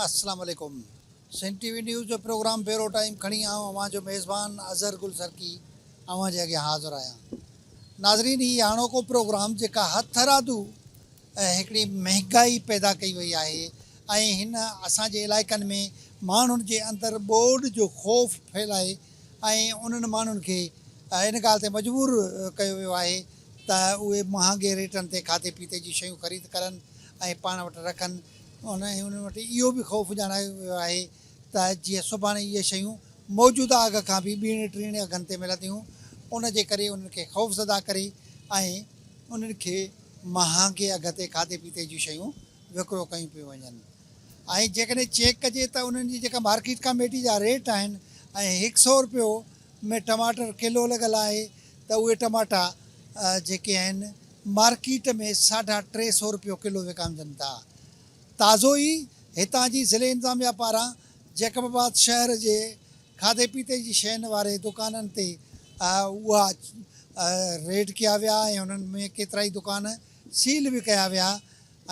السلام عليڪم سنڌ ٽي V news جو پروگرام بيورو ٽائيم کڻي آئون اوهان جو ميزبان اظهر گل سرڪي اوهان جي اڳيان حاضر آهيان ناظرين هي هاڻوڪو پروگرام جيڪا هٿرادو هڪڙي مهنگائي پيدا ڪئي وئي آهي ۽ هن اسان جي علائقن ۾ ماڻهن جي اندر ٻوڏ جو خوف ڦهلائي ۽ انهن ماڻهن کي ان ڳالهه تي مجبور ڪيو ويو آهي ته اهي مهانگي ريٽن تي کاڌي پيتي جون شيون خريد ڪرن ۽ پاڻ وٽ رکن ۽ انهن وٽ اهو به خوف ڄاڻايو ويو آهي ته جيئن سڀاڻي اهي شيون موجوده اگهه کان به ٻيڻي ٽيڻي اگهن تي ملنديون ان جي ڪري انهن کي خوفزده ڪري ۽ انهن کي مهانگي اگهه تي کاڌي پيتي جون شيون وڪرو ڪيون پيون وڃن ۽ جيڪڏهن چيڪ ڪجي ته انهن جي جيڪا مارڪيٽ ڪاميٽي جا ريٽ آهن ۽ هڪ سئو رپيو ۾ ٽماٽر ڪلو لڳل آهي ته اهي ٽماٽا جيڪي آهن مارڪيٽ ۾ ساڍا 300 رپيو ڪلو وڪامجن ٿا. تازو ئي هتان جي ضلعي انتظاميا پاران جيڪب آباد شهر جي کاڌي پيتي جي شين واري دڪانن تي اها ريڊ ڪيا ويا ۽ انهن ۾ ڪيترائي دڪان سيل به ڪيا ويا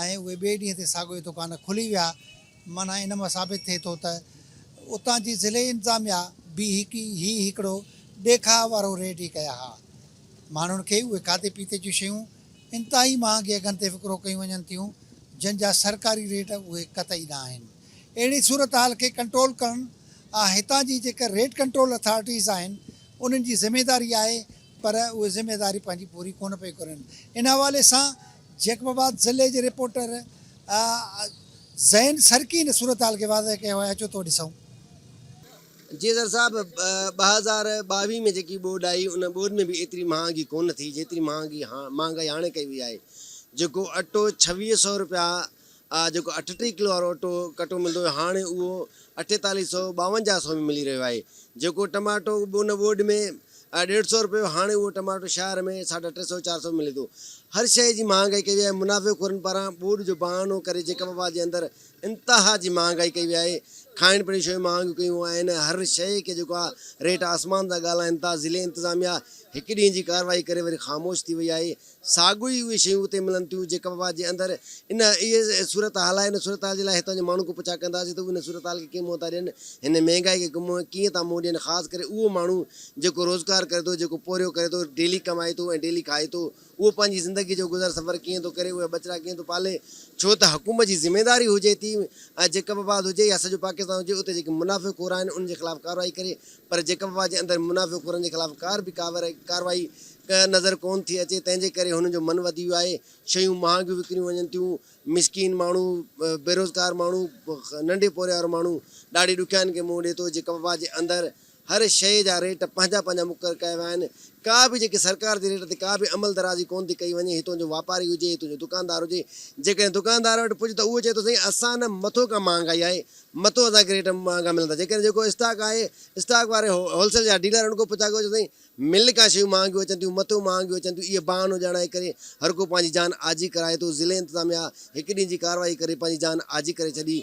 ۽ اهي ٻئي ڏينهن تي ساڳيو دڪان کلي ويا معنيٰ ان مان ثابت ٿئي ٿو ته اتان جي ضلعي انتظاميا به هڪ هي هڪڙو ڏيکاء وارو ريڊ ئي ڪيا ها. ماڻهن کي اهي کاڌي پيتي جون شيون انتهائي مهانگي اگهن تي وڪرو ڪيون وڃن ٿيون جن جا سرڪاري ريٽ اهي قطعي نه آهن. اهڙي صورتحال کي ڪنٽرول ڪرڻ هتان جي جيڪا ريٽ ڪنٽرول اٿارٽيز آهن انهن جي ذميداري آهي پر اهي ذميداري پنهنجي پوري ڪونه پيون ڪرن. ان حوالي سان جيڪب آباد ضلعي جي رپورٽر زين سرڪي ان صورتحال کي واضح ڪيو آهي اچو ٿو ڏسون. جي سر صاحب 2022 ۾ جيڪي ٻوڏ آئي ان ٻوڏ ۾ به ايتري مهانگي ڪونه ٿي جيتري مهانگي مهانگائي هاڻي ڪئي وئي آهي جيڪو اٽو 26 سئو روپيا جيڪو 38 ڪلو وارو اٽو ڪٽو ملندو هيو هاڻي اهو 48 سئو 52 سئو ۾ ملي رهيو آهي جيڪو ٽماٽو ان ٻوڏ ۾ ڏيڍ سئو روپيو هاڻي اهو ٽماٽو شهر ۾ ساڍا ٽي سئو چار سئو ملي ٿو. هر شيء جي مهانگائي ڪئي وئي آهي منافعي خورن پاران ٻوڏ جو بهانو ڪري جيڪب آباد جي اندر انتها جي مهانگائي ڪئي وئي آهي کائڻ پيئڻ جون شيون مهانگيون ڪيون آهن هر شيء کي جيڪو آهي ريٽ آسمان تان ڳالهائن ٿا ضلعي انتظاميا هڪ ڏينهن جي ڪارروائي ڪري وري خاموش ٿي وئي آهي ساڳيو ئي اهي شيون اتي ملن ٿيون جيڪب آباد جي اندر ان اهي صورتحال آهي ان صورتحال جي لاء هتان جي ماڻهن کان پڇا ڪنداسين ته ان صورتحال کي ڪيئن منهن ٿا ڏين هن مهنگائي کي ڪيئن ٿا منهن ڏين خاص ڪري اهو ماڻهو جيڪو روزگار ڪري ٿو جيڪو پورهيو ڪري ٿو ڊيلي ڪمائي ٿو ۽ ڊيلي کائي ٿو اهو پنهنجي زندگي جو گذر سفر ڪيئن ٿو ڪري اهي ٻچڙا ڪيئن ٿو پالي ڇو ته حڪومت جي ذميداري هجي ٿي جيڪب آباد هجي يا سڄو پاڪستان هجي اتي جيڪي منافع خور آهن انهن جي خلاف ڪارروائي ڪري پر جيڪب آباد جي اندر منافع خورن جي خلاف ڪار به ڪارروائي نظر ڪون ٿي اچي تنهن جي ڪري هنن جو من وڌي ويو آهي شيون مهانگيون وڪريون وڃن ٿيون مسڪين ماڻهو بيروزگار ماڻهو ننڍي پورهيي وارو ماڻهو ڏاڍي ڏکيائين کي منهن ڏئي ٿو جيڪب آباد جي اندر هر شيء جا ريٽ پنهنجا پنهنجا مقرر ڪيا ويا آهن ڪا به جيڪي سرڪار جي ريٽ تي ڪا به عمل درازي ڪون ٿي ڪئي وڃي هتون جو واپاري هجي هتون جو دڪاندار هجي جيڪڏهن دڪاندار وٽ پڄ ته اهو چئي ٿو سائين اسان نه مٿو کان مهانگائي آهي مٿو اسان کي ريٽ مهانگا ملن ٿا جيڪڏهن جيڪو اسٽاڪ آهي اسٽاڪ واري هول سيل جا ڊيلر ان کان پڇا ڪيو سائين مل کان شيون مهانگيون اچن ٿيون مٿو مهانگيون اچن ٿيون اهي بهانو ڄاڻائي ڪري هر ڪو پنهنجي جان آجي ڪرائي ٿو ضلعي انتظاميا هڪ ڏينهن جي ڪارروائي ڪري پنهنجي جان آجي ڪري ڇڏي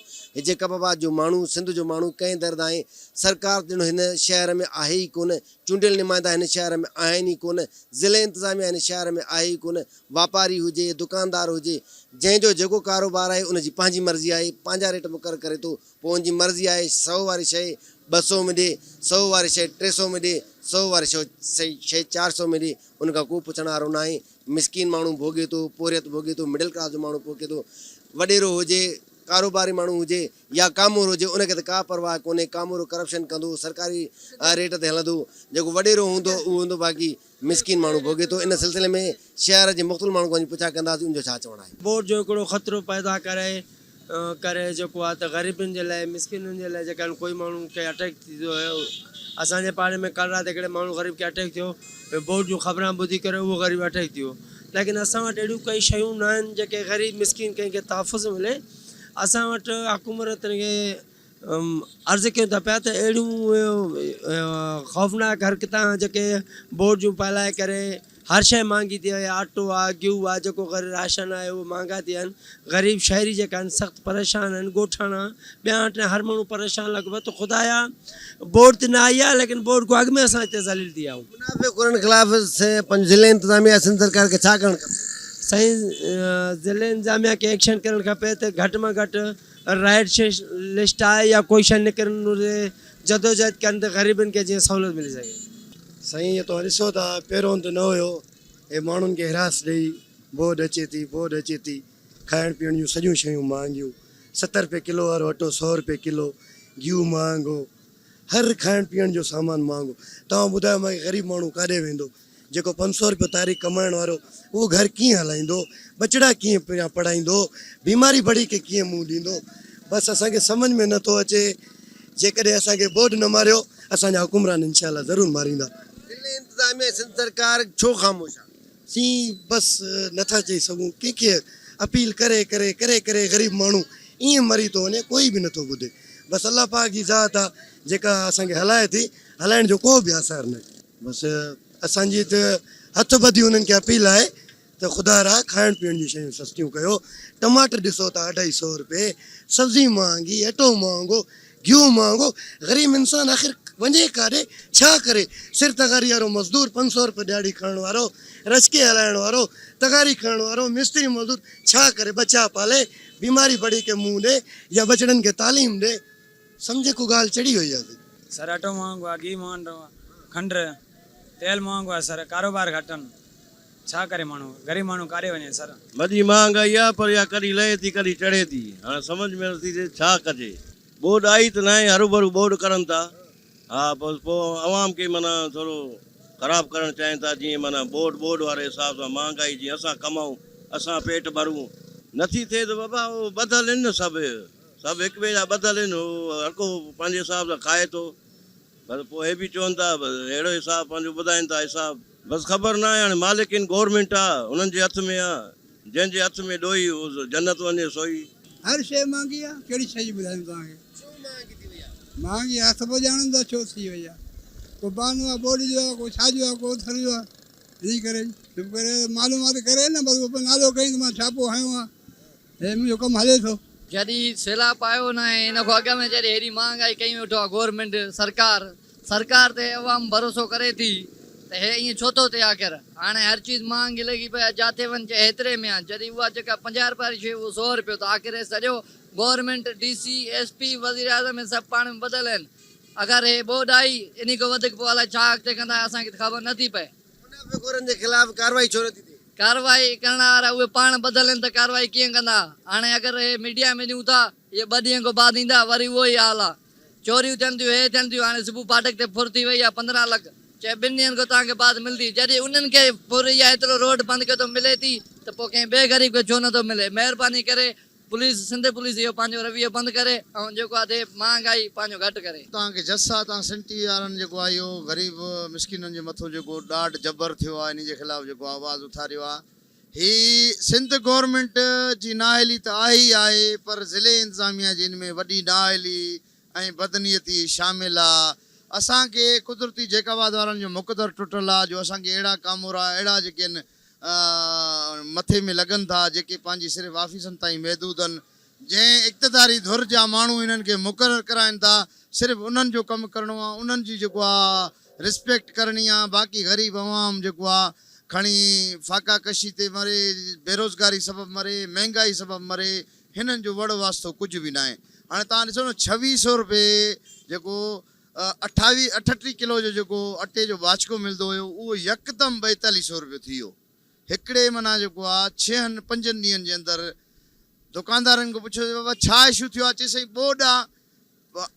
جيڪب آباد جو ماڻهو سنڌ جو ماڻهو ڪنهن در دانهين سرڪار ڄڻ هن شهر ۾ آهي ئي ڪونه چونڊيل نمائندا هن شهر ۾ آهن ئي ڪونه ضلعي انتظاميا هن شهر ۾ آهي ئي ڪونه واپاري هجي دڪاندار هجي جنهن جو جيڪو ڪاروبار آهي ان جي پنهنجي مرضي آهي پنهنجا ريٽ مقرر ڪري ٿو پوء ان جي مرضي آهي سئو واري شيء 200 ۾ ڏي، سئو واري شيء 300 ۾ ڏي، سئو واري شيء 400 ۾ ڏي، ان کان ڪو پڇڻ وارو ناهي. مسڪين ماڻهو ڀوڳي ٿو، پورهيت ڀوڳي ٿو، مڊل ڪلاس جو ماڻهو ڀوڳي ٿو. وڏيرو هجي، ڪاروباري ماڻهو هجي يا ڪامورو هجي ان کي ته ڪا پرواهه ڪونهي، ڪامورو ڪرپشن ڪندو، سرڪاري ريٽ تي هلندو، جيڪو وڏيرو هوندو اهو هوندو باقي مسڪين ماڻهو ڀوڳي ٿو. ان سلسلي ۾ شهر جي مختلف ماڻهن کان وڃي پڇا ڪنداسين ان جو ڇا چوڻ آهي. بورڊ جو هڪڙو خطرو پيدا ڪري ڪري جيڪو آهي ته غريبن جي لاء مسڪينن جي لاء جيڪا ڪوئي ماڻهو کي اٽيڪ ٿي ٿو اسان جي پاڙي ۾ ڪل رات هڪڙي ماڻهو غريب کي اٽيڪ ٿيو بورڊ جون خبران ٻڌي ڪري اهو غريب اٽيڪ ٿي ويو ليڪن اسان وٽ اهڙيون ڪئي شيون نه آهن جيڪي غريب مسڪين ڪنهن کي تحفظ ملي اسان وٽ حڪومت کي عرض ڪيون ٿا پيا ته اهڙيون خوفناڪ حرڪتان جيڪي بورڊ جون ڦهلائي ڪري هر شيء مهانگي ٿي وئي آهي اٽو آهي گيهه آهي جيڪو غريب راشن آهي اهو مهانگا ٿي ويا آهن غريب شهري جيڪا آهن سخت پريشان آهن ڳوٺاڻا ٻيا ٽيا هر ماڻهو پريشان لڳو پيو ته خدايا بورڊ ته نه آئي آهي ليڪن بورڊ کان اڳ ۾ اسان هتي ذليل ٿي ويا آهيون. منافعي خورن خلاف ضلعي انتظاميا سنڌ سرڪار کي ڇا ڪرڻ کپي؟ سائين ضلعي انتظاميا کي ايڪشن ڪرڻ کپي ته گهٽ مان گهٽ رائيٽ لسٽ آهي يا ڪوئي شيء نڪرن ان تي جدوجهد ڪن ته غريبن کي جيئن سهولت ملي سگهي. سائين اهو توهان ڏسو ٿا پهريون ته نه هيو هي ماڻهن کي هراس ڏئي بوڏ اچي ٿي بوڏ اچي ٿي کائڻ پيئڻ جون سڄيون شيون مهانگيون ستر رپئي ڪلو وارو اٽو سو رپئي ڪلو گيهه مهانگو هر کائڻ پيئڻ جو سامان مهانگو توهان ٻڌايو مانکي غريب ماڻهو ڪاڏي ويندو جيڪو 500 رپيو تاريخ ڪمائڻ وارو اهو گهر ڪيئن هلائيندو ٻچڙا ڪيئن پريان پڙهائيندو بيماري بڙي کي ڪيئن منهن ڏيندو بس اسان کي سمجهه ۾ نٿو اچي جيڪڏهن اسان کي ٻوڏ نه ماريو اسان جا حڪمران انشاء الله ضرور ماريندا. ضلعي انتظاميه ۽ سنڌ سرڪار ڇو خاموش آ؟ سين بس نٿا چئي سگهون ڪنهن کي اپيل ڪري ڪري ڪري ڪري غريب ماڻهو ائين مري ٿو وڃي ڪوئي به نٿو ٻڌي بس الله پاڪ جي ذات آ جيڪا اسان کي هلائي ٿي هلائڻ جو ڪو به آثار ناهي بس اسان جي ته هٿ ٻڌي انهن کي اپيل آهي ته خدا را کائڻ پيئڻ جون شيون سستيون ڪيو ٽماٽر ڏسو ته اڍائي سو روپيه سبزي مهانگي اٽو مهانگو گيهه مهانگو، غريب انسان آخر وڃي ڪاڏي، ڇا ڪري؟ سر تغاري وارو مزدور، 500 روپيه ڏهاڙي کڻڻ وارو، رشڪي هلائڻ وارو، تغاري کڻڻ وارو، مستري مزدور ڇا ڪري؟ ٻچا پالي، بيماري بڙي کي منهن ڏي يا ٻچڙن کي تعليم ڏي؟ سمجهه ڪو ڳالهه چڙهي وئي آهي. سر اٽو مهانگو آ، گيهه مهانگو آ، کنڊ، تيل مهانگو آ سر، ڪاروبار گهٽ آهن. ڇا ڪري ماڻهو غريب ماڻهو ڪاڏي وڃي سر. وڏي مهانگائي آ پر اها ڪڏهن لهي ٿي ڪڏهن چڙهي ٿي هاڻي سمجهه ۾ نٿي اچي ڇا ڪجي ٻوڏ آئي ته ناهي هروڀرو ٻوڏ ڪرن ٿا ها بس پوء عوام کي معنيٰ ٿورو خراب ڪرڻ چاهين ٿا جيئن معنيٰ ٻوڏ ٻوڏ واري حساب سان مهانگائي جيئن اسان ڪمائون اسان پيٽ ڀرون نٿي ٿئي ته بابا اهو ٻڌل آهن نه سڀ سڀ هڪ ٻئي جا ٻڌل آهن هو هرڪو پنهنجي حساب سان کائي ٿو بس پوء هي به چون ٿا بس اهڙو حساب پنهنجو ٻڌائين ٿا حساب. بس خبر ناهي هاڻي مالڪ ان گورنمينٽ آ انهن جي هٿ ۾ آ جنهن جي هٿ ۾ ڏوئي هو جنت وڃي سوئي. هر شيء مهانگي آ ڪهڙي شيء جي ٻڌايون توهان کي. ڇو مهانگي ٿي وئي آ؟ مهانگي آ سڀ ڄاڻن ٿا ڇو ٿي وئي آ ڪو بهانو آ ٻوڏ جو آ ڪو ڇا جو آ ڪو ٿر جو آ انهي ڪري چپ ڪري معلومات ڪري نه بس نالو ڪئين ته مان ڇاپو هنيو آ. هي منهنجو ڪم هلي ٿو. جڏهن سيلاب آيو نه ۽ ان کان اڳ ۾ جڏهن هيڏي مهانگائي ڪئي ويٺو آهي گورنمينٽ سرڪار سرڪار تي عوام ڀروسو ڪري ٿي ته هي ائين ڇو ٿو ٿئي آخر هاڻي هر چيز مهانگي لڳي پئي آهي جاٿي وڃ چئي هيتري ۾ آهي جڏهن اها جيڪا 50 رپيا واري شيء اهو سو رپيو ته آخر هي سڄو government D C S P وزيراعظم هي سڀ پاڻ ۾ ٻڌل آهن اگر هي ٻوڏ آئي انهي کان وڌيڪ پوء الائي ڇا اڳتي ڪندا اسان کي ته خبر نه ٿي پئي. منافعي خورن جي خلاف ڪارروائي ڇو نٿي ٿئي؟ ڪارروائي ڪرڻ وارا اهي پاڻ ٻڌل آهن ته ڪارروائي ڪيئن ڪندا؟ هاڻي اگر اهي ميڊيا ۾ ڏيون ٿا اهي ٻه ڏينهن کان بعد ايندا وري اهو ئي حال آ چوريون ٿين ٿيون هي ٿين ٿيون هاڻي صبح ڦاٽڪ تي ڦر ٿي وئي آ 15 لک چئي ٻن ڏينهن کان توهان کي بعد ملدي جڏهن انهن کي ڦر اها ايترو روڊ بند ڪيو ٿو ملي ٿي ته پوء ڪنهن ٻئي غريب کي ڇو نٿو ملي مهرباني ڪري پوليس سنڌ پوليس اهو پنهنجو رويو بند ڪري ۽ جيڪو آ ٿئي مهانگائي پنهنجو گهٽ ڪري. توهان کي جس آ توهان سنڌ ٽي وي وارن جيڪو آ اهو غريب مسڪينن جي مٿو جيڪو ڏاڍ جبر ٿيو آ انهي جي خلاف جيڪو آواز اٿاريو آ هي سنڌ گورنمينٽ جي نااهلي ته آهي ئي آهي پر ضلعي انتظاميا جي ان ۾ وڏي نااهلي ۽ بدنيتي شامل آ اسان کي قدرتي جيڪب آباد وارن جو مقدر ٽٽل آ جو اسان کي اهڙا ڪامورا اهڙا جيڪي آهن مٿي ۾ لڳن ٿا جيڪي پنهنجي صرف آفيسن تائين محدود آهن جنهن اقتداري ڌر جا ماڻهو انهن کي مقرر ڪرائين ٿا صرف انهن جو ڪم ڪرڻو آهي انهن جي جيڪو آهي رسپيڪٽ ڪرڻي آهي باقي غريب عوام جيڪو آهي کڻي فاقا ڪشي تي مري بيروزگاري سبب مري مهنگائي سبب مري هنن جو وڙ واسطو ڪجهه به ناهي هاڻي توهان ڏسو نه ڇويهه سو روپيه جيڪو اٺاويهه اٺٽيهه ڪلو جو جيڪو اٽي جو باڇڪو ملندو هيو اهو يڪدم ٻائيتاليهه سو روپيو ٿي ويو. هڪڙي معنيٰ جيڪو آ ڇهن پنجن ڏينهن جي اندر دڪاندارن کان پڇيوسين بابا ڇا اشو ٿيو آ چي سائين ٻوڏ آ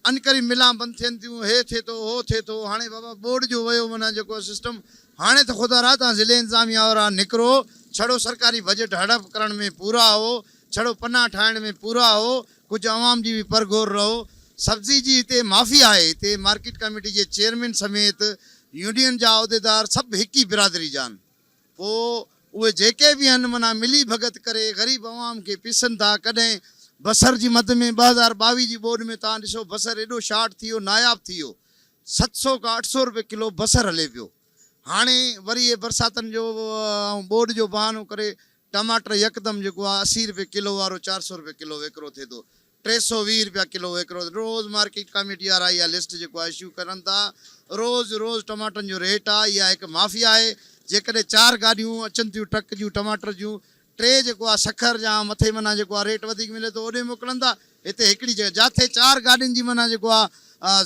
انڪري ملان بند ٿين ٿيون هي ٿئي ٿو هو ٿئي ٿو هاڻي بابا ٻوڏ جو ويو معنيٰ جيڪو آ سسٽم هاڻي ته خدا را تان ضلعي انتظاميا وارا نڪرو ڇڙو سرڪاري بجيٽ هڙپ ڪرڻ ۾ پورا هو ڇڙو پنا ٺاهڻ ۾ پورا هو ڪجهه عوام جي به پرگهور رهو. سبزي جي هتي مافيا آهي. هتي مارڪيٽ ڪميٽي جي چيئرمين سميت يونين جا عهديدار سڀ هڪ ئي برادري جا آهن. پوء اهي جيڪي به آهن معنيٰ ملي ڀڳت ڪري غريب عوام کي پيسن ٿا. ڪڏهن بصر جي مد ۾ 2022 جي ٻوڏ ۾ توهان ڏسو بصر ايڏو شارٽ ٿي ويو ناياب ٿي ويو. 700 کان 800 روپيه ڪلو بصر هلي پيو. هاڻي وري اهي برساتن جو ۽ ٻوڏ جو بهانو ڪري ٽماٽر يڪدم جيڪو آ 80 روپيه ڪلو وارو 400 روپيه ڪلو ويڪرو ٿئي ٿو. 320 روپيا ڪلو ويڪرو روز مارڪيٽ ڪاميٽي وارا اها لسٽ جيڪو آ اشو ڪرن ٿا. روز روز ٽماٽن جو ريٽ آ اها هڪ مافيا آهي. جيڪڏهن چار گاڏيون اچن ٿيون ٽرڪ جون ٽماٽر جون ٽي جيڪو آ سکر جا مٿي معنيٰ جيڪو آ ريٽ وڌيڪ ملي ٿو اوڏي موڪلن ٿا. هتي هڪڙي جڳهه جاٿي چار گاڏين جي معنيٰ جيڪو آ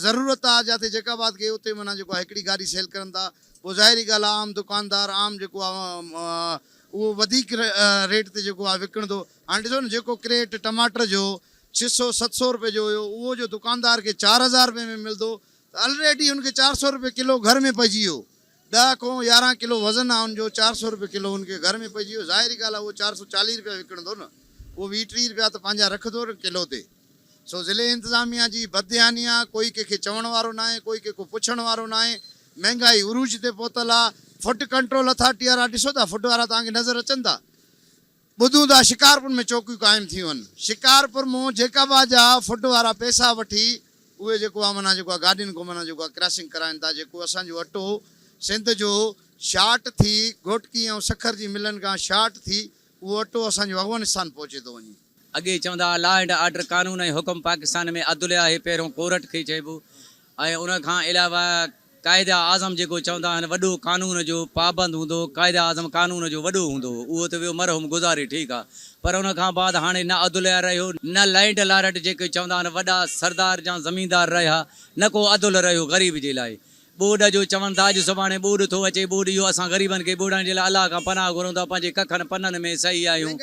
ضرورت آ جاٿي جيڪب آباد کي اتي معنيٰ جيڪو آ هڪڙي گاڏي سيل ڪرن ٿا پوء ظاهري ڳالهه آ عام دڪاندار عام جيڪو آ اهو وڌيڪ ريٽ تي جيڪو آ وڪڻندو هاڻي ڏسو نه جيڪو ڪريٽ ٽماٽر جو ڇهه سو ست سو روپئي جو هيو اهو جو دڪاندار کي 4000 روپئي ۾ ملندو ته الريڊي هن کي 400 روپئي ڪلو گهر ۾ پئجي ويو ڏهه کان 11 ڪلو وزن آ ان جو 400 روپئي ڪلو هن کي گهر ۾ پئجي ويو ظاهري ڳالهه آ اهو 440 روپيا وڪڻندو نه اهو 20 30 روپيا ته پنهنجا رکندو نه ڪلو تي سو ضلعي انتظاميا جي بدڌياني آ ڪوئي ڪنهن کي چوڻ وارو ناهي ڪوئي ڪنهن کان پڇڻ وارو ناهي مهنگائي عروج تي پهتل آ فوڊ ڪنٽرول اٿارٽي وارا ڏسو ٿا فوڊ وارا توهان کي نظر اچن ٿا ٻڌون ٿا شڪارپور ۾ چوڪيون قائم ٿيون هن شڪارپور مون جيڪب آ جا فوڊ وارا پئسا وٺي اهي جيڪو آ معنيٰ جيڪو آ گاڏين کان معنيٰ جيڪو آ ڪراسنگ ڪرائن ٿا جيڪو اسان جو اٽو سنڌ جو شارٽ ٿي گهوٽڪي ۽ سکر جي ملن کان شارٽ ٿي اهو اٽو اسان جو افغانستان پهچي ٿو وڃي. اڳي چوندا ها لا اينڊ آرڊر قانون ۽ حڪم پاڪستان ۾ عدليه آهي پهريون ڪورٽ کي چئبو ۽ ان کان علاوه قائد اعظم جيڪو چوندا آهن وڏو قانون جو پابند هوندو هو قائد اعظم قانون جو وڏو هوندو هو اهو ته ويو مرحوم گذاري ٺيڪ آ پر ان کان بعد هاڻي نه عدليه رهيو نه لينڊ لارڊ جيڪي چوندا آهن وڏا سردار جا زميندار رهيا نه ڪو عدل رهيو غريب جي لاء ٻوڏ جو چون ٿا اڄ سڀاڻي ٻوڏ ٿو اچي ٻوڏ اهو اسان غريبن کي ٻوڙڻ جي لاء الله کان پناهه گهرون ٿا پنهنجي ڪکن پنن ۾ صحيح آهيون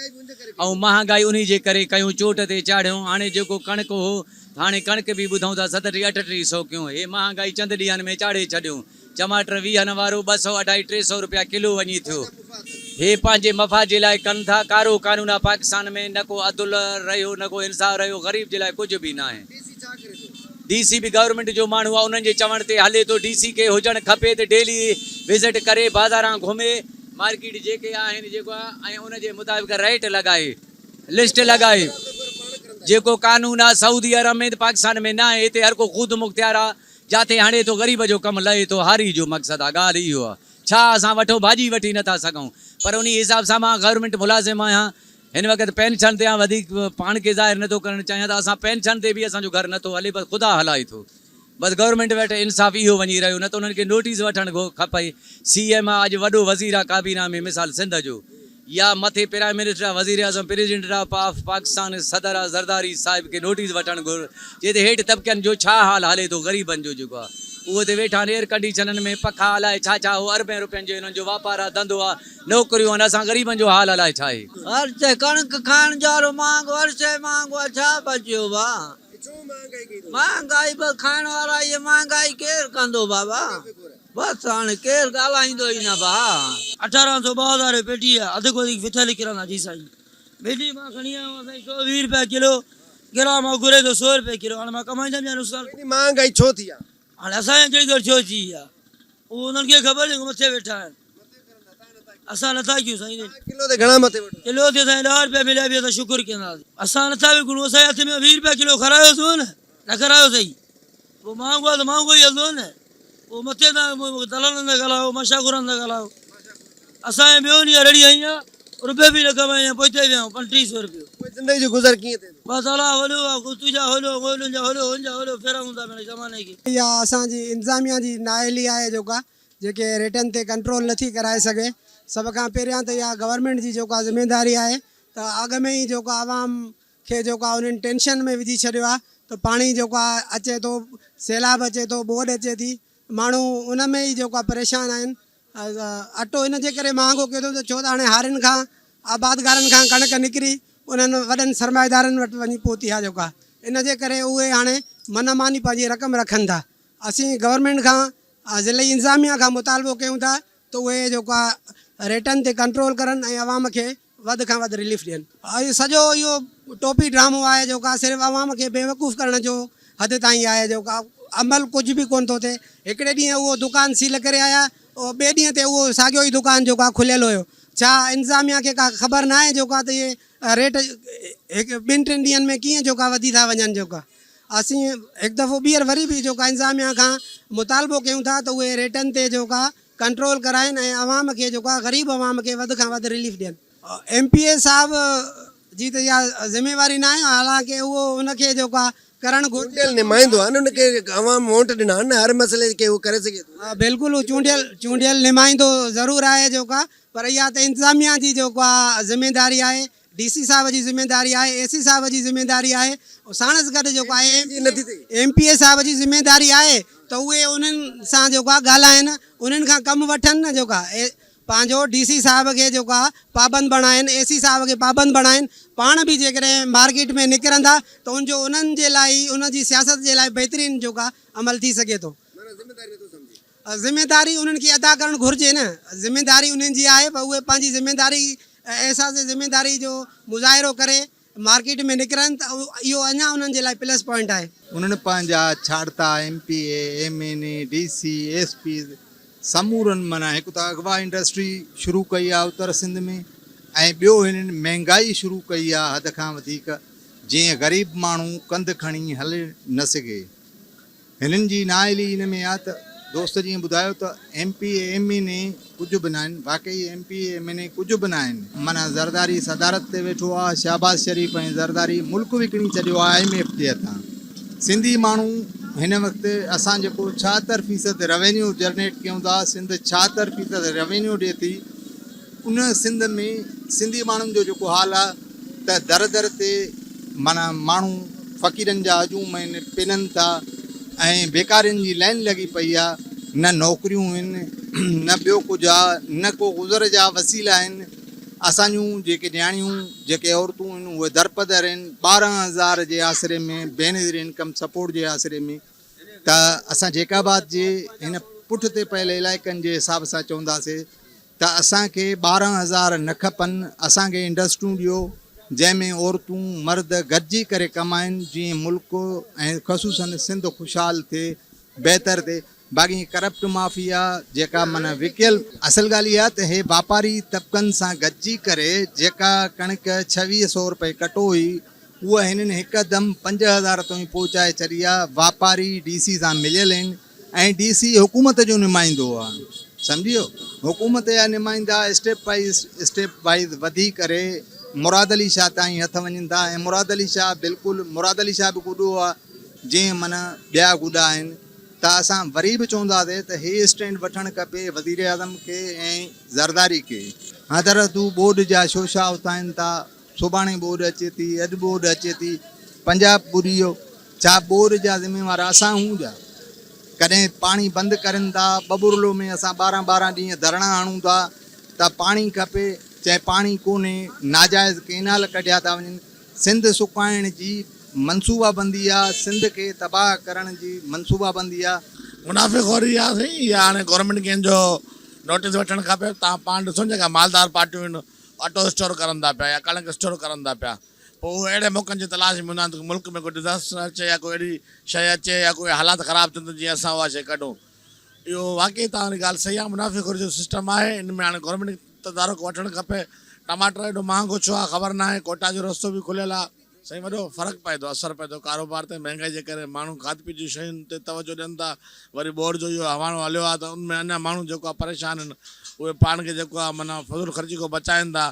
۽ مهانگائي انهي جي ڪري ڪيون چوٽ تي چاڙهيون هاڻي جيڪو ڪڻڪ هو هاڻي ڪڻڪ به ٻڌون ٿا 37 38 سو ڪيون هي مهانگائي چند ڏينهن ۾ چاڙهي ڇڏيون چماٽر ويهن وارو ٻه سو اڍائي ٽي سو روپيا ڪلو وڃي ٿيو هي پنهنجي مفاد جي لاء ڪن ٿا ڪارو قانون آ پاڪستان ۾ نه ڪو عدل رهيو نه ڪو انصاف رهيو غريب جي لاء ڪجهه به ناهي. ڊي سي به گورنمينٽ جو ماڻهو آ انهن جي چوڻ تي هلي ٿو ڊي سي کي هجڻ کپي ته ڊيلي وزٽ ڪري بازاران گهمي مارڪيٽ جيڪي آهن جيڪو آ ۽ ان جي مطابق ريٽ لڳائي لسٽ لڳائي جيڪو قانون آ سعودي عرب ۾ ته پاڪستان ۾ ناهي هتي هر ڪو خود مختيار آ جاٿي هڻي ٿو غريب جو ڪم لهي ٿو هاري جو مقصد آ ڳالهه اهو آ ڇا اسان وٺو ڀاڄي وٺي نٿا سگهون پر انهي حساب سان مان گورنمينٽ ملازم آهيان هن وقت پينشن تي آهيان وڌيڪ پاڻ کي ظاهر نٿو ڪرڻ چاهيان ته اسان پينشن تي به اسان جو گهر نٿو هلي بس خدا هلائي ٿو بس گورنمينٽ وٽ انصاف اهو وڃي رهيو نه ته انهن کي نوٽيس وٺڻ کپي سي ايم آ اڄ وڏو وزير آ ڪابينا ۾ مثال سنڌ جو يا مٿي پرائم منسٽر آ وزير اعظم پريزيڊنٽ آف پاڪستان صدر آ زرداري صاحب کي نوٽيس وٺڻ گهر جي ته هيٺ طبقن جو ڇا حال هلي ٿو غريبن جو جيڪو آ اهو ته ويٺا آهن ايئر ڪنڊيشنن ۾ پکا الائي ڇا ڇا هو اربين روپين جو انهن جو واپار آ ڌنڌو آ نوڪريون آهن اسان غريبن جو حال الائي ڇا آهي. هر شيء ڪڻڪ کائڻ جارو مهانگو هر شيء مهانگو آ ڇا بچيو ڀا مهانگائي بس کائڻ وارا اهي مهانگائي ڪير ڪندو بابا بس هاڻي ڪير ڳالهائيندو ئي نه ڀا. اٺارهن سو 2000 رپيا پيٽي آ اڌ کان وڌيڪ ڦٿل نڪرندا جي سائين ڀينڊي مان کڻي آيو آهيان سائين 120 رپيا ڪلو گرام مان گهري ٿو 100 رپيا ڪلو هاڻي مان ڪمائيندم يا نقصان. ايڏي مهانگائي ڇو ٿي آ. هاڻي اسان کي ڪهڙي خبر ڇو ٿي آ اهو انهن کي خبر جيڪو مٿي ويٺا آهن. اسان نٿا ڪيون سائين. ڪلو تي گهڻا مٿي وٺو. ڪلو تي سائين 10 رپيا مليا به اسان شڪر ڪنداسين. اسان نٿا وڪڻون اسان جي هٿ ۾ 20 رپيا ڪلو کارايوسون نه نه کارايو سائين پوء مهانگو آهي ته مهانگو ئي هلندو نه پوء مٿي تان دلالن سان ڳالهايو مشاخورن سان ڳالهايو اسان جي ٻيو ڏينهن رڙي هنئي آهي رپيو به نه ڪمايو آهي پوئتي ويا آهيون 35 سو رپيو. پوء زندگي جو گذر ڪيئن ٿئي ٿو. بس الله وڏو آهي ڪو تنهنجا هولو گولن جا هولو هن جا هولو ڦيرا هوندا مڙئي زماني کي. اها اسان جي انتظاميا جي نااهلي آهي جيڪا جيڪي ريٽن تي ڪنٽرول نٿي ڪرائي سگهي سڀ کان پهريان ته اها گورنمينٽ جي جيڪا ذميداري آهي ته اڳ ۾ ئي جيڪو عوام کي جيڪو آهي انهن ٽينشن ۾ وجهي ڇڏيو آهي ته پاڻي جيڪو آهي اچي ٿو سيلاب اچي ٿو ٻوڏ اچي ٿي ماڻهو ان ۾ ئي جيڪو آهي پريشان آهن اٽو ان جي ڪري مهانگو ڪيو اٿئون ته ڇو ته هاڻي هارين کان آبادگارن کان ڪڻڪ نڪري انهن وڏن سرمائيدارن وٽ وڃي پهتي آهي جيڪا ان جي ڪري اهي هاڻي من ماني پنهنجي رقم رکن ٿا اسين گورنمينٽ کان ضلعي انتظاميا کان مطالبو ڪيون ٿا ته اهي جيڪو آهي ريٽن تي ڪنٽرول ڪرن ۽ عوام کي وڌ کان وڌ رليف ڏين. اهو سڄو اهو ٽوپي ڊرامو آهي جيڪو آهي صرف عوام کي بيوقوف ڪرڻ جو حد تائين آهي جيڪو آهي عمل ڪجهه به ڪونه ٿو ٿئي هڪڙي ڏينهن اهو دڪان سيل ڪري آيا ٻئي ڏينهن تي اهو ساڳيو ئي دڪان جيڪو آهي کليل هيو ڇا انتظاميا کي ڪا خبر ناهي جيڪو آهي ته اهي ريٽ هڪ ٻن ٽن ڏينهن ۾ ڪيئن جيڪو آهي وڌي ٿا وڃن جيڪو آهي اسين هڪ دفعو ٻيهر وري به جيڪو آهي انتظاميا کان مطالبو ڪيون ٿا ته اهي ريٽن تي جيڪو آهي ڪنٽرول ڪرائين ۽ عوام کي جيڪو آهي غريب عوام کي وڌ کان وڌ رليف ڏين. ايم پي اي صاحب جي ته اها ذميواري ناهي حالانڪه اهو ان کي جيڪو آهي ڪرڻ گهرجي. چونڊيل نمائندو آهي نه ان کي عوام ووٽ ڏنا آهن نه هر مسئلي کي هو ڪري سگهي ٿو نه. بلڪل هو چونڊيل چونڊيل نمائندو ضرور آهي جيڪو آهي پر اها ته انتظاميا جي جيڪو آهي ذميداري آهي. ڊي سي صاحب جي ذميداري آهي، اي سي صاحب جي ذميداري آهي، ساڻس گڏ جيڪو آهي ايم پي اي صاحب جي ذميداري آهي ته اهي انهن سان جيڪو آهي ڳالهائن، انهن کان ڪم وٺن نه جيڪو آهي پنهنجو ڊي سي صاحب کي جيڪو آهي پابند بڻائن، اي سي صاحب کي پابند بڻائن، پاڻ به جيڪڏهن مارڪيٽ ۾ نڪرندا ته ان جو انهن جي لاء ئي ان جي سياست جي لاء بهترين جيڪو آهي عمل ٿي سگهي ٿو. ذميداري انهن کي ادا ڪرڻ گهرجي نه، ذميداري انهن جي آهي پر اهي پنهنجي ذميداري احساس ذميداري جو مظاهرو ڪري مارڪيٽ ۾ نڪرن ته اهو اڃا انهن جي لاء پلس پوائنٽ آهي. انهن پنهنجا ڇاڙتا M P A, M N A, D C, S Ps سمورن معنيٰ هڪ ته اغوا انڊسٽري شروع ڪئي آهي اتر سنڌ ۾ ۽ ٻيو هنن مهنگائي شروع ڪئي آهي حد کان وڌيڪ جيئن غريب ماڻهو ڪنڌ کڻي هلي نه سگهي. هنن جي نااهلي ان ۾ آ ته دوست جيئن ٻڌايو ته M P A M N A ڪجهه به ناهن واقعي M P A M N A ڪجهه به ناهن. معنيٰ زرداري صدارت تي ويٺو آ شهباز شريف ۽ زرداري ملڪ وڪڻي ڇڏيو آ I M F جي هٿان سنڌي ماڻهو هن وقت اسان جيڪو 76 فيصد روينيو جرنيٽ ڪيون ٿا سنڌ 76 فيصد روينيو ڏي ٿي ان سنڌ ۾ سنڌي ماڻهن جو جيڪو حال آ ته در در تي معنيٰ ماڻهو فقيرن جا هجوم آهن پنن ٿا ۽ بيڪارين جي لائين لڳي پئي آ نه نوڪريون آهن نه ٻيو ڪجهه آ نه ڪو گذر جا وسيلا آهن اسان جون جيڪي نياڻيون جيڪي عورتون آهن اهي درپدر آهن 12 هزار جي آسري ۾ بينظير انڪم سپورٽ جي آسري ۾ ته اسان جيڪب آباد جي هن پٺ تي پيل علائقن جي حساب سان چونداسي ته اسان کي 12 هزار نه کپن، اسان کي انڊسٽريون ڏيو جنهن ۾ عورتون مرد گڏجي ڪري ڪمائن جيئن ملڪ ۽ خصوصن سنڌ خوشحال ٿئي بهتر ٿئي باقي ڪرپٽ مافيا جيڪا معنيٰ وڪيل اصل ڳالهه اها ته هي واپاري طبقن سان گڏجي ڪري جيڪا ڪڻڪ ڇويهه سئو رپئي ڪٽو هئي اها هنن هڪدم 5000 تائين پهچائي ڇڏي آ، واپاري ڊي سي سان مليل آهن ۽ ڊي سي حڪومت جو نمائندو آ سمجهي ويو حڪومت جا نمائندا اسٽيپ وائيز اسٽيپ وائيز وڌي ڪري مراد علي شاهه تائين هٿ وڃن ٿا ۽ مراد علي شاهه بلڪل مراد علي شاهه به گڏو آ جنهن معنيٰ ٻيا گڏا آهن ته اسان وري به چونداسي ته هي اسٽينڊ وٺڻ کپي وزيراعظم کي ۽ زرداري کي. هٿرادو ٻوڏ جا شوشا اٿائين ٿا. سڀاڻي ٻوڏ اچي ٿي، اڄ ٻوڏ اچي ٿي، پنجاب ٻڏي ويو، ڇا ٻوڏ جا ذميوار اسان هون ڇا؟ ڪڏهن پاڻي بند ڪرين ٿا، ٻٻرلو ۾ اسان 12 12 ڏينهن ڌرڻا هڻون ٿا ته پاڻي کپي، چئي پاڻي ڪونهي، ناجائز ڪئنال ڪڍيا ٿا وڃن، سنڌ سڪائڻ جي منصوبابندي آ، سنڌ کي تباهه ڪرڻ جي منصوبابندي آ. منافعي خوري آ سائين اها هاڻي گورنمينٽ کي ان جو نوٽيس وٺڻ کپي توهان پاڻ ڏسو نه جيڪا مالدار پارٽيون آهن اٽو اسٽور ڪرن ٿا پيا يا ڪڻڪ اسٽور ڪرن ٿا پيا پوء اهي اهڙي موقعن جي تلاش ۾ هوندا آهن ته ملڪ ۾ ڪو ڊزاسٽر اچي يا ڪو اهڙي شيء اچي يا ڪوئي حالات خراب ٿين ته جيئن اسان اها شيء ڪڍون اهو واقعي توهان جي ڳالهه صحيح آهي منافعي خوري جو سسٽم آهي ان ۾ هاڻي گورنمينٽ کي تدارڪ وٺڻ کپي ٽماٽر ايڏو مهانگو ڇو آهي خبر ناهي ڪوٽا جو رستو به کليل آهي. سائين وڏو فرق پئي ٿو اثر پئي ٿو ڪاروبار تي مهنگائي جي ڪري ماڻهو کاڌ پيت جي شين تي توجه ڏين ٿا وري ٻوڏ جو اهو هواڻو هليو آهي ته ان ۾ اڃا ماڻهو جيڪو آهي پريشان آهن اهي پاڻ کي جيڪو آهي معنيٰ فضول خرچي کان بچائين ٿا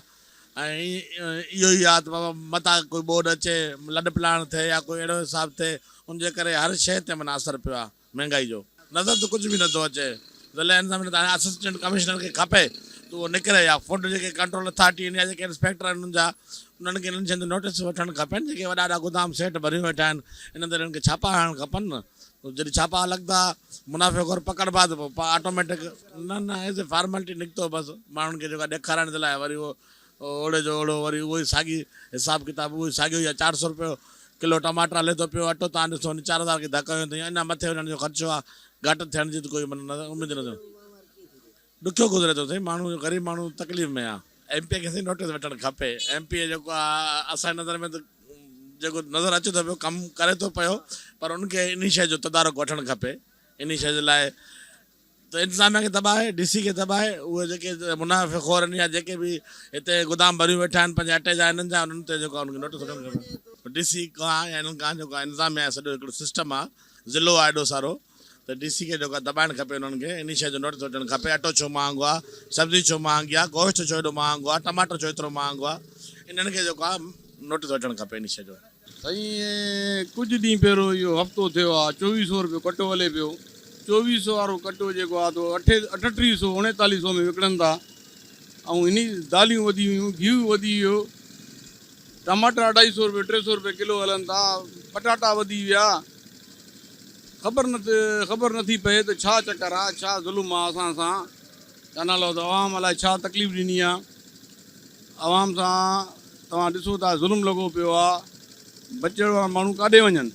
۽ اهو ئي آهي ته بابا متان ڪوئي ٻوڏ اچي لڏ پلاڻ ٿئي يا ڪوئي اهڙو حساب ٿئي ان جي ڪري هر شيء تي معنيٰ اثر پيو آهي. مهنگائي جو نظر ته ڪجهه به نٿو اچي. ضلعي انتظاميه ته هاڻي اسسٽنٽ ڪمشنر کي کپي ته اهو نڪري يا فوڊ جيڪي ڪنٽرول اٿارٽي آهن يا جيڪي انسپيڪٽر آهن انهن جا انهن کي انهن شين تي نوٽيس وٺڻ کپين جيڪي وڏا وڏا گودام سيٺ ڀريون ويٺا آهن انهن تي انهن کي ڇاپا هڻڻ کپن نه جڏهن ڇاپا لڳندا منافعي خور پڪڙبا ته پوء آٽوميٽڪ نه نه ايز اي فارملٽي نڪتو بس ماڻهن کي جيڪو آهي ڏيکارڻ جي لاء وري اهو اوڙي جو اوڙو وري اهو ئي ساڳي حساب ڪتاب اهو ئي ساڳيو ئي آهي 400 رپيو ڪلو ٽماٽر هلي ٿو پيو اٽو تان ڏسو وڃي 4000 کي ڌڪ هنيو اٿئي اڃا مٿي وڃڻ جو خدشو آهي گهٽ ٿيڻ جي ته ڪوئي اميد نه ڏکيو گذري ٿو سائين ماڻهو غريب ماڻهو تڪليف ۾ آهي. ايم پي اي کي سائين نوٽيس وٺڻ کپي ايم پي اي جيڪو آهي اسان جي نظر ۾ ته جيڪو نظر اچي ٿو پيو ڪم ڪري ٿو پيو پر ان کي انهي شيء جو تدارڪ وٺڻ کپي انهي شيء جي لاء ته انتظاميا کي دٻائي، ڊي سي کي دٻائي، اهي جيڪي منافعي خور آهن يا جيڪي به هتي گدام ڀريون ويٺا آهن پنهنجي اٽي جا انهن جا انهن تي جيڪو آهي انهن کي نوٽيس وٺڻ کپي. ڊي سي کان يا انهن کان جيڪو آهي انتظاميا آهي سڄو هڪڙو سسٽم آهي ضلعو آهي ايڏو سارو ته ڊي سي کي جيڪو آهي دٻائڻ کپي انهن کي انهي شيء جو نوٽيس وٺڻ کپي اٽو ڇو مهانگو آهي سبزي ڇو مهانگي آهي گوشت ڇو ايڏو مهانگو آهي ٽماٽر ڇو ايترو مهانگو آهي انهن کي جيڪو آهي نوٽيس وٺڻ کپي انهي شيء جو. سائين ڪجهه ڏينهن پهريون اهو هفتو ٿيو آ چوويهه سو روپيو ڪٽو هلي پيو چوويهه سو وارو ڪٽو جيڪو آ تو اٺ اٺٽيهه سو اڻيتاليهه سو ۾ وڪڻن ٿا ۽ انهي داليون وڌي ويون گيهه وڌي ويو ٽماٽا اڍائي سو روپيه 300 روپيه ڪلو هلن ٿا، پٽاٽا وڌي ويا، خبر نه خبر نٿي پئي ته ڇا چڪر آ، ڇا ظلم آ اسان سان، ڇا نالو اٿو عوام الائي ڇا تڪليف ڏني آ، عوام سان توهان ڏسو ٿا ظلم لڳو پيو آ، بچڻ وارا ماڻهو ڪاڏي وڃن،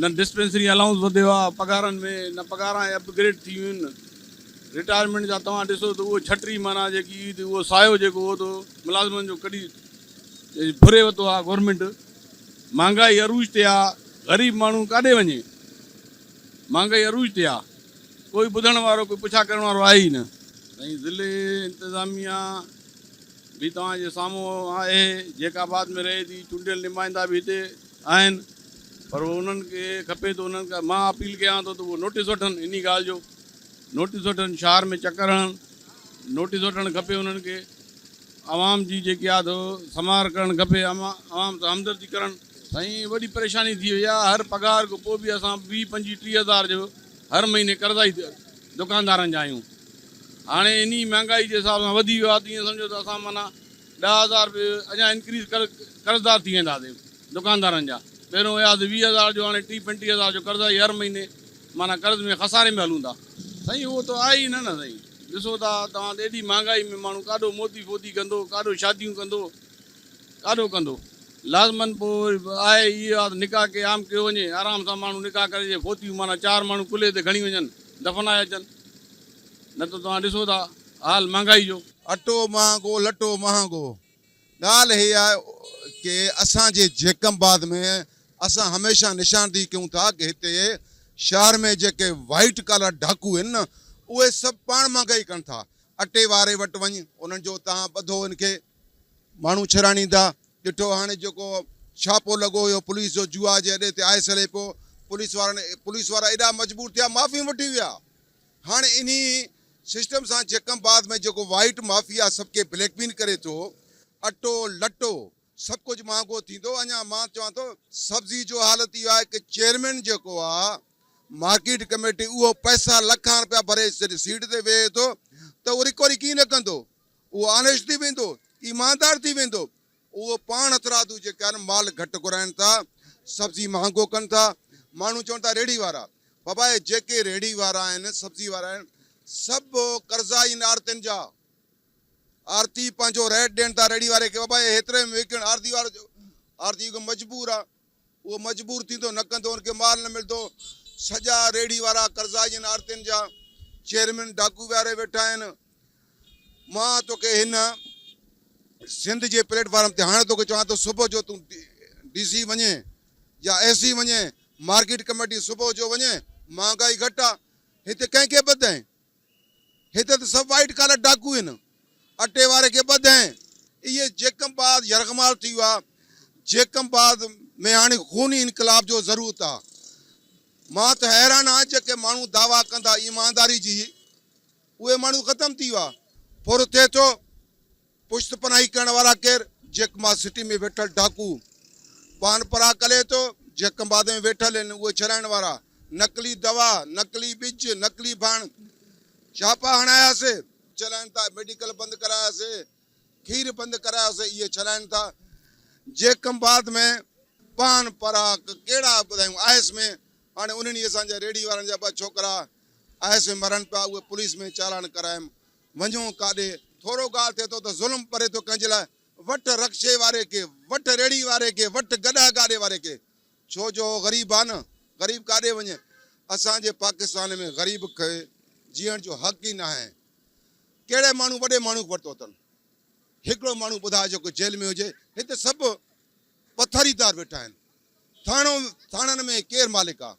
نه ڊسپينسري الائونس وڌيو آ پگهارن ۾ نه پگهاران اپ گريڊ ٿي ويون آهن، رٽائرمينٽ جا توهان ڏسو ته اهو ڇٽي معنيٰ جيڪي هئي ته اهو سايو جيڪو هو ته ملازمن جو ڪڍي ڦري ورتو آ گورنمينٽ، مهانگائي عروج تي آ، غريب ماڻهو ڪاڏي وڃي، مهانگائي عروج تي آ، ڪوئي ٻڌڻ وارو ڪوئي پڇا ڪرڻ وارو آهي ئي نه. سائين ضلعي انتظاميا به توهان جي سامهون آهي، جيڪب آباد ۾ رهي ٿي، چونڊيل نمائندا به هتي آهن پر انهن کي کپي ته انهن کان مان اپيل ڪيان ٿو ته اهو نوٽيس وٺن انهي ڳالهه جو نوٽيس وٺن شهر ۾ چڪر هڻن نوٽيس وٺڻ کپي انهن کي عوام جي جيڪي آ سو سنوار ڪرڻ کپي عوام سان همدردي ڪرڻ. سائين وڏي پريشاني ٿي وئي آ هر پگهار کان پوء به اسان 20 25 30 هزار جو هر مهيني قرضائي دڪاندارن جا آهيون هاڻي انهي مهانگائي جي حساب سان وڌي ويو آ ته ائين سمجهو ته اسان معنيٰ 10 هزار به اڃا انڪريز قرضدار ٿي وينداسين دڪاندارن جا پهريون هياسي 20 هزار جو هاڻي 30 35 هزار جو قرضائي هر مهيني معنيٰ قرض ۾ خساري ۾ هلون ٿا. سائين اهو ته آهي ئي نه نه سائين ڏسو ٿا توهان ته ايڏي مهانگائي ۾ ماڻهو ڪاڏو موتي فوتي ڪندو ڪاڏو شاديون ڪندو ڪاڏو ڪندو لازمن پوء آهي ئي اهو ته نڪاح کي عام ڪيو وڃي آرام سان ماڻهو نڪاح ڪري جي فوتيون معنيٰ چار ماڻهو ڪلهي تي کڻي وڃن دفنائي اچن نه ته توهان ڏسو ٿا حال مهانگائي جو. اٽو مهانگو لٽو مهانگو ڳالهه هي آهي ڪي اسان جي جيڪب آباد ۾ اسان هميشه نشاندهي ڪيون ٿا ڪي هتي شهر ۾ جيڪي وائيٽ ڪالر ڊاڪو آهن نه اهي سڀ پاڻ مهانگائي ڪن ٿا اٽي واري وٽ وڃ انهن جو تهان ٻڌو ان کي ماڻهو ڇراڻيندا ڏٺو هاڻي جيڪو ڇاپو لڳو هيو پوليس جو جوا جي اڏي تي آئس هلي پيو پوليس وارن پوليس وارا ايڏا مجبور ٿيا معافيون وٺي ويا هاڻي انهي سسٽم سان جيڪب آباد ۾ جيڪو وائيٽ مافيا سڀ کي بليڪ ميل ڪري ٿو اٽو لٽو سڀ ڪجهه مهانگو ٿيندو اڃا مان چوان ٿو سبزي جو حالت اهو آهي ڪي چيئرمين جيڪو آ مارڪيٽ ڪميٽي اهو پئسا لکان رپيا ڀري جڏهن سيٽ تي ويهي ٿو ته اهو رڪوري ڪيئن نه ڪندو اهو آنيسٽ ٿي ويندو ايماندار ٿي ويندو اهو پاڻ هٿرادو جيڪي آهن مال گهٽ گهرائن ٿا، سبزي مهانگو ڪن ٿا، ماڻهو چون ٿا ريڙهي وارا، بابا اهي جيڪي ريڙهي وارا آهن سبزي وارا آهن سڀ قرضا آهن آرتين جا، آرتي پنهنجو ريٽ ڏين ٿا ريڙهي واري کي بابا اهي هيتري ۾ وڪڻ، آرتي وارو آرتي مجبور آهي اهو مجبور ٿيندو نه ڪندو ان کي مال نه ملندو، سڄا ريڙهي وارا قرضا آهن آرتين جا، چيئرمين ڊاڪو ويهاري ويٺا آهن. مان توکي هن سنڌ جي پليٽ فارم تي هاڻي توکي چوان ٿو صبح جو تون ڊي سي وڃين يا اي سي وڃين مارڪيٽ ڪميٽي صبح جو وڃين مهانگائي گهٽ آ هتي ڪنهن کي ٻڌين هتي ته سڀ وائيٽ ڪالر ڊاڪو آهن اٽي واري کي ٻڌين اهي جيڪب آباد يرغمال ٿي ويو آ جيڪب آباد ۾ هاڻي خوني انقلاب جو ضرورت آ مان ته حيران آهيان جيڪي ماڻهو دعويٰ ڪندا ايمانداري جي اهي ماڻهو ختم ٿي ويا. ڦر ٿئي ٿو. پشت پناهي ڪرڻ وارا ڪير؟ جيڪب آباد سٽي ۾ ويٺل ڊاڪو. پان پرا ڪلي ٿو. جيڪب آباد ۾ ويٺل آهن اهي ڇڏائڻ وارا. نقلي دوا، نقلي ٻج، نقلي ڀاڻ. ڇاپا هڻاياسي. چلائن ٿا. ميڊيڪل بند ڪراياسي. کير بند ڪراياسي. اهي ڇڏائن ٿا. جيڪب آباد ۾ پان پرا ڪهڙا ٻڌايون. آئس ۾ هاڻي انهن ئي اسان جا ريڙهي وارن جا ٻه ڇوڪرا آئس ۾ مرن پيا اهي پوليس ۾ چالان ڪرايم وڃو ڪاڏي ٿورو ڳالهه ٿئي ٿو ته ظلم پري ٿو ڪنهن جي لاء وٺ رڪشي واري کي وٺ ريڙهي واري کي وٺ گڏهه گاڏي واري کي ڇو جو هو غريب آ نه غريب ڪاڏي وڃي اسان جي پاڪستان ۾ غريب کي جيئڻ جو حق ئي ناهي ڪهڙي ماڻهو وڏي ماڻهو کي ورتو اٿن هڪڙو ماڻهو ٻڌاء جيڪو جيل ۾ هجي هتي سڀ پٿريدار ويٺا آهن ٿاڻو ٿاڻن ۾ ڪير مالڪ آ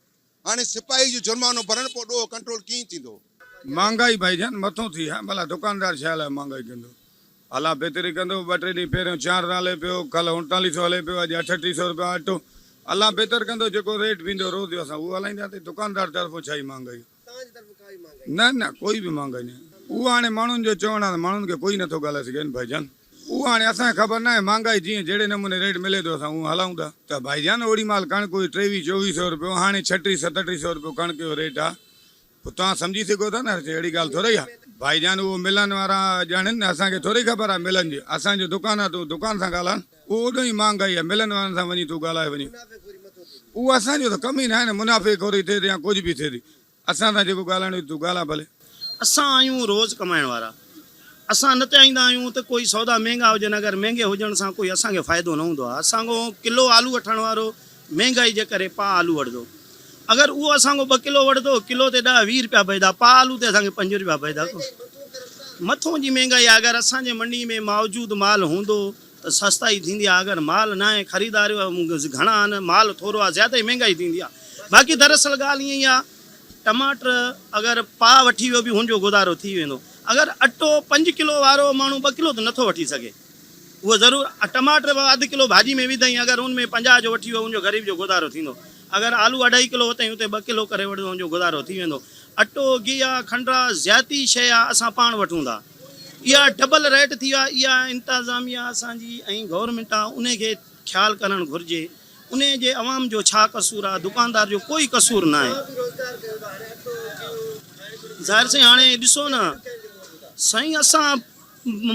هاڻي سپاهي جو جرمانو ڀرڻ پوء ڏوهه ڪنٽرول ڪيئن ٿيندو. مھانگائي ڀائي جان مٿو ٿي ھا ڀلا دڪاندار ڇا لاء مھانگائي ڪندو الله بھتري ڪندو ٻه ٽي ڏينھن پھريون چار ھلي پيو ڪلھ 39 سو ھلي پيو اڄ 38 سو رپيا اٽو الله بھتر ڪندو جيڪو ريٽ ويندو روز جو اسان اھو ھلائينداسين دڪاندار طرفون ڇا ئي مھانگائي نه نه ڪوئي به مھانگائي نه اھو ھاڻي ماڻھن جو چوڻ آ ته ماڻھن کي ڪوئي نٿو ڳالھائي سگھي نه ڀائي جان. اهو هاڻي اسان کي خبر ناهي، مهانگائي جيئن جهڙي نموني ريٽ ملي ٿو اسان اهو هلائون ٿا. ته ڀائي جان اوڏي مهل ڪڻڪ هئي ٽيويهه چوويهه سئو روپيو هاڻي ڇٽيهه ستٽيهه سئو روپيو ڪڻڪ جو ريٽ آ. پوء توهان سمجهي سگهو ٿا نه اهڙي ڳالهه ٿورئي آهي. ڀائي جان اهو ملن وارا ڄاڻين نه اسان کي ٿورئي خبر آهي ملن جي اسان جو دڪان آهي تون دڪان سان ڳالهاء نه اهو اوڏو ئي مهانگائي آهي ملن وارن سان وڃي تون ڳالهاء وڃي اهو اسان جو ته ڪم ئي ناهي نه منافعي خوري ٿئي ٿي يا ڪجهه به ٿئي ٿي اسان سان جيڪو ڳالهائڻو اٿئي تون ڳالهاء ڀلي. اسان آهيون روز ڪمائڻ وارا اسان نه چاهيندا آهيون ته ڪوئي سودا مهنگا هجن اگر مهنگي هجڻ سان ڪوئي اسان کي فائدو نه هوندو آهي اسان کان ڪلو آلو وٺڻ وارو مهنگائي جي ڪري پاء آلو وٺندو اگر اهو اسان کان ٻه ڪلو وٺندو ڪلو تي ڏهه 20 رپيا بچدا پاء آلو تي اسان کي پنج رپيا بچدا مٿون جي مهنگائي آهي اگر اسان جي منڊي ۾ موجود مال هوندو ته سستائي ٿيندي آهي اگر مال ناهي خريدار گهڻا آهن مال ٿورو آهي زياده ئي مهنگائي ٿيندي آهي باقي دراصل ڳالهه ائين ئي آهي ٽماٽر اگر پاء وٺي ويو به هن جو گذارو ٿي ويندو. اگر اٽو پنج ڪلو وارو ماڻهو ٻه ڪلو ته نٿو وٺي سگهي. اهو ضرور ٽماٽر به اڌ ڪلو ڀاڄي ۾ وڌائين اگر ان ۾ 50 جو وٺي ويو ان جو غريب جو گذارو ٿيندو. اگر آلو اڍائي ڪلو وتائين اتي ٻه ڪلو ڪري وٺندو ان جو گذارو ٿي ويندو. اٽو، گيهه آ، کنڊ آ، زيادتي شيء آ اسان پاڻ وٺون ٿا. اها ڊبل ريٽ ٿي ويو آ. اها انتظاميا اسان جي ۽ گورنمينٽ آ انهي کي خيال ڪرڻ گهرجي. انهي جي عوام جو ڇا قصور آ دڪاندار جو ڪوئي قصور ناهي. ظاهر سائين هاڻي ڏسو نه سائين اسان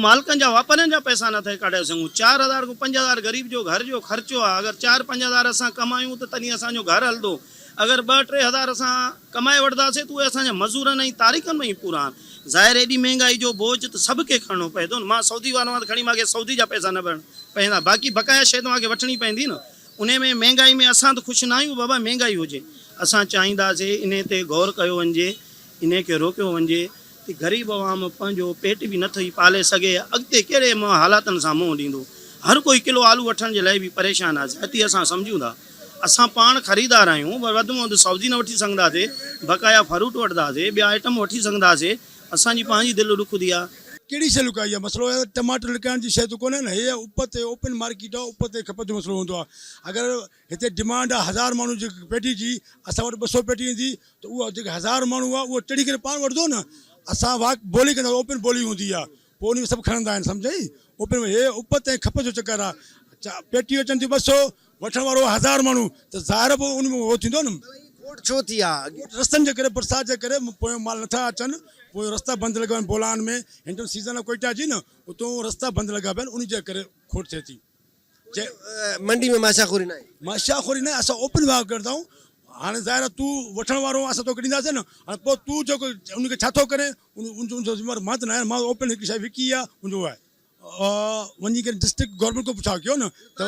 مالڪن جا واپارين جا پئسا نه ٿا ڪڍي سگهون 4000 کان 5000 غريب جو گهر جو خرچو آ اگر چار 5000 اسان ڪمايون ته تڏهن اسان جو گهر هلندو اگر ٻه 3000 اسان ڪمائي وٺنداسين ته اهي اسان جا مزورن ۽ تاريخن ۾ ئي پورا آهن ظاهر ايڏي مهنگائي جو بوجهه ته سڀ کي کڻڻو پئي ٿو نه مان سودي وارو آهيان ته کڻي مان کي سودي جا پئسا نه ڀرڻا پئندا باقي بقايا شيء توهان کي وٺڻي پئندي نه انهي ۾ مهنگائي ۾ اسان ته خوش ناهيون بابا مهنگائي هجي اسان چاهينداسي انهي تي غور ڪيو وڃجي انهي کي روڪيو وڃجي ته غريب عوام پنهنجو پيٽ به نٿو پالي سگهي اڳتي ڪهڙي حالاتن سان منهن ڏيندو هر ڪوئي ڪلو آلو وٺڻ جي لاء به پريشان آهي زيادتي اسان سمجهون ٿا اسان پاڻ خريدار آهيون پر وڌ ۾ وڌ سبزي نه وٺي سگهنداسي بقايا فروٽ وٺنداسي ٻيا آئٽم وٺي سگهنداسي اسان جي پنهنجي دل ڏکندي آ. ڪهڙي شيء لڪائي آ مسئلو آهي ٽماٽر لڪائڻ جي شيء ته ڪونهي نه هي اپت تي اوپن مارڪيٽ آ اپت تي کپت جو مسئلو هوندو آ اگر هتي ڊمانڊ آ هزار ماڻهو جي پيٽي جي اسان وٽ 200 پيٽي ايندي ته اهو جيڪي هزار ماڻهو آ اهو چڙهي ڪري پاڻ وٺندو نه اسان واڪ بولي ڪندا اوپن بولي هوندي آ پوء ان ۾ سڀ کڻندا آهن سمجهئي اوپن هي اپت ۽ کپت جو چڪر آ پيٽي اچن ٿيون 200 وٺڻ وارو هزار ماڻهو ته ظاهر به ان ۾ اهو ٿيندو نه. کوٽ ڇو ٿي آ؟ رستن جي ڪري برسات جي ڪري پويون مال نٿا اچن پويون رستا بند لڳا پيا آهن بولان ۾ هن ٽائيم سيزن آ ڪوئيٽا جي نه اتو رستا بند لڳا پيا آهن ان جي ڪري کوٽ ٿئي ٿي. منڊي ۾ ماشا خوري ناهي. ماشا خوري ناهي اسان اوپن واڪ ڪردا آهيون هاڻي ظاهر آ تون وٺڻ وارو اسان توکي ڏينداسين نه هاڻي پوء تون جيڪو ان کي ڇا ٿو ڪرين ان جو ذميوار مان ته ناهيان مان اوپن هڪ شيء وڪي آ ان جو آهي. وڃي ڪري ڊسٽرڪٽ گورنمينٽ کان پڇا ڪيو نه ته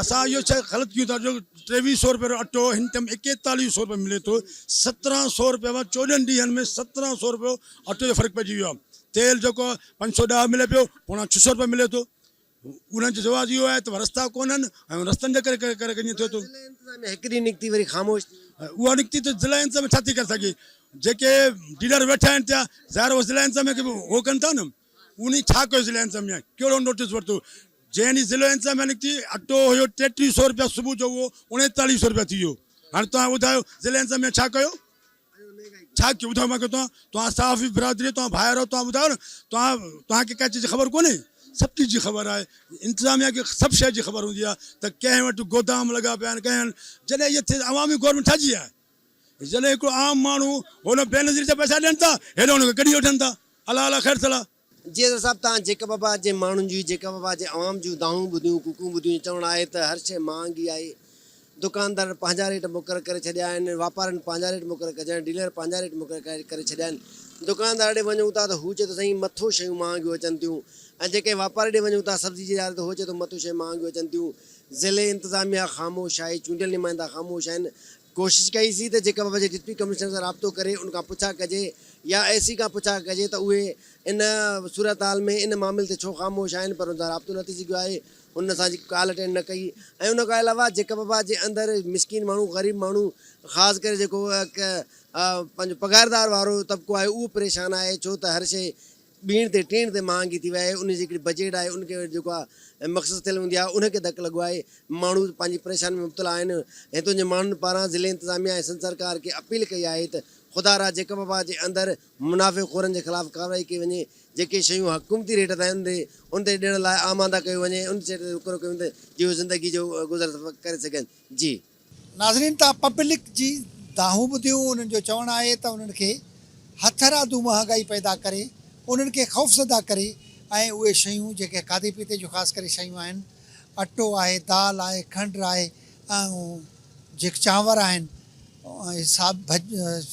اسان اهو شيء غلط ڪيون ٿا جو 2300 روپيه اٽو هن ٽائيم 4100 روپيه ملي ٿو 1700 روپيه مان 14 ڏينهن ۾ 1700 روپيو اٽو جو فرق پئجي ويو آهي تيل جيڪو 510 ملي پيو 575 روپيه ملي ٿو انهن جو جواز اهو آهي ته رستا ڪونهن ۽ رستن جي ڪري ڪري ائين ٿئي ٿو. ضلعي انتظاميه هڪ ڏينهن نڪتي وري خاموش ٿي. اها نڪتي ته ضلعي انتظاميه ڇا ٿي ڪري سگهي جيڪي ڊيلر ويٺا آهن ٽيا ظاهر اهو ضلعي انتظاميه کي به هو ڪن ٿا نه. انهي ڇا ڪيو ضلعي انتظاميا ڪهڙو نوٽيس ورتو جنهن ڏينهن ضلعي انتظاميا نڪتي اٽو هيو 33 سو روپيا صبح جو اهو 39 سو روپيا ٿي ويو هاڻي توهان ٻڌايو ضلعي انتظاميا ڇا ڪيو ڇا ڪيو ٻڌايو مانکي توهان توهان صحافي برادري توهان ڀائر آهيو توهان ٻڌايو نه توهان توهان کي ڪا چيز جي خبر ڪونهي سڀ چيز جي خبر آهي انتظاميا کي سڀ شيء جي خبر هوندي آهي ته ڪنهن وٽ گودام لڳا پيا آهن ڪنهن جڏهن اهي ٿئي عوامي گورنمينٽ ڇا جي آهي جڏهن هڪڙو عام ماڻهو هن بينظير جا پئسا ڏين ٿا هيڏو هن کي ڪڍي وٺن ٿا. الله الله خير صلاح. جي اظهر صاحب توهان جيڪب آباد جي ماڻهن جون جيڪب آباد جي عوام جون دانهون ٻڌيون ڪوڪون ٻڌيون چوڻ آهي ته هر شيء مهانگي آهي دڪاندارن پنهنجا ريٽ مقرر ڪري ڇڏيا آهن واپارين پنهنجا ريٽ مقرر ڪري ڇڏيا آهن ڊيلر پنهنجا ريٽ مقرر ڪري ڇڏيا آهن دڪاندار ڏي وڃون ٿا ته هو چئي ٿو سائين مٿو شيون مهانگيون اچن ٿيون ۽ جيڪڏهن واپاري ڏي وڃون ٿا سبزي جي ڏاري ته هو چئي ٿو مٿو شيء مهانگيون اچن ٿيون ضلعي انتظاميا خاموش آهي چونڊيل نمائندا خاموش آهن ڪوشش ڪئي سين ته جيڪب آباد جي ڊپٽي ڪمشنر سان رابطو ڪري ان کان پڇا ڪجي يا اي سي کان پڇا ڪجي ته اهي ان صورتحال ۾ ان معاملي تي ڇو خاموش آهن پر ان سان رابطو نه ٿي سگهيو آهي هن اسان جي ڪال اٽينڊ نه ڪئي ۽ ان کان علاوه جيڪب آباد جي اندر مسڪين ماڻهو غريب ماڻهو خاص ڪري جيڪو پنهنجو پگهاردار وارو طبقو آهي اهو پريشان آهي ڇو ته هر شيء ٻيڻ تي ٽيڻ تي مهانگي ٿي وئي آهي ان جي هڪڙي بجيٽ آهي ان کي جيڪو آهي مخصوص ٿيل هوندي آهي ان کي ڌڪ لڳو آهي ماڻهو پنهنجي پريشاني ۾ مبتلا آهن هتون جي ماڻهن پاران ضلعي انتظاميا ۽ سنڌ سرڪار کي اپيل ڪئي آهي ته خدا را جيڪب آباد جي اندر منافعي خورن جي خلاف ڪارروائي ڪئي وڃي جيڪي شيون حڪومتي ريٽ تي آهن ان تي ڏيڻ لاء آماده ڪيو وڃي ان شيء تي وڪرو ڪيو وڃي ته جيئن هو زندگي جو گذر سفر ڪري سگهن جي. ناظرين تان پبلڪ جي دانهون ٻڌيون، انهن جو چوڻ آهي ته انهن کي هٿرادو مهانگائي پيدا ڪري انهن کي خوفزده ڪري ۽ اهي شيون جيڪي کاڌي پيتي جون خاص ڪري شيون آهن اٽو آهي دال آهي کنڊ آهي ۽ جيڪي چانور آهن ۽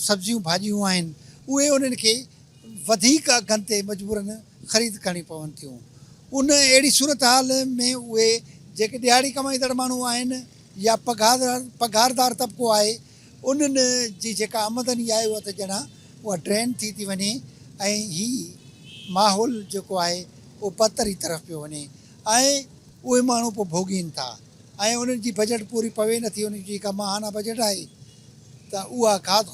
سبزيون ڀاڄيون آهن اهي انهن کي وڌيڪ اگهن تي مجبورن خريد ڪرڻيون پون ٿيون. ان اهڙي صورتحال ۾ اهي جيڪي ڏهاڙي ڪمائيندڙ ماڻهو آهن يا پگهاردار طبقو آهي انهن جي جيڪا آمدني آهي اها ته ڄڻا اها ڊرين ٿي ٿي وڃي ۽ هي ماحول جيڪو آهي اهو بدتري طرف پيو وڃي ۽ اهي ماڻهو پوء ڀوڳين ٿا ۽ انهن جي بجيٽ پوري پوي نٿي انهن جي جيڪا ماهانه بجيٽ آهي ته اها کاڌ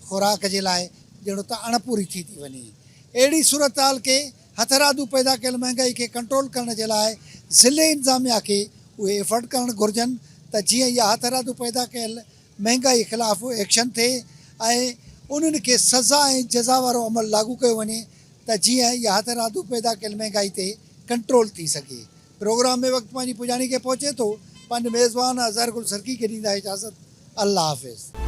خوراڪ جي لاء ڄڻو ته اڻپوري ٿي ٿي وڃي. اهڙي صورتحال کي هٿرادو پيدا ڪيل مهنگائي کي ڪنٽرول ڪرڻ جي لاء ضلعي انتظاميا کي اهي ايفرٽ ڪرڻ گهرجن ته جيئن اها هٿرادو پيدا ڪيل مهنگائي خلاف ايڪشن ٿئي ۽ انهن کي سزا ۽ جزا وارو عمل لاڳو ڪيو وڃي ته جيئن اها هٿرادو پيدا ڪيل مهنگائي تي ڪنٽرول ٿي سگهي. پروگرام ۾ وقت پنهنجي پڄاڻي کي پهچي ٿو. پنهنجي ميزبان اظهر گل سرڪي کي ڏيندا اجازت. الله حافظ.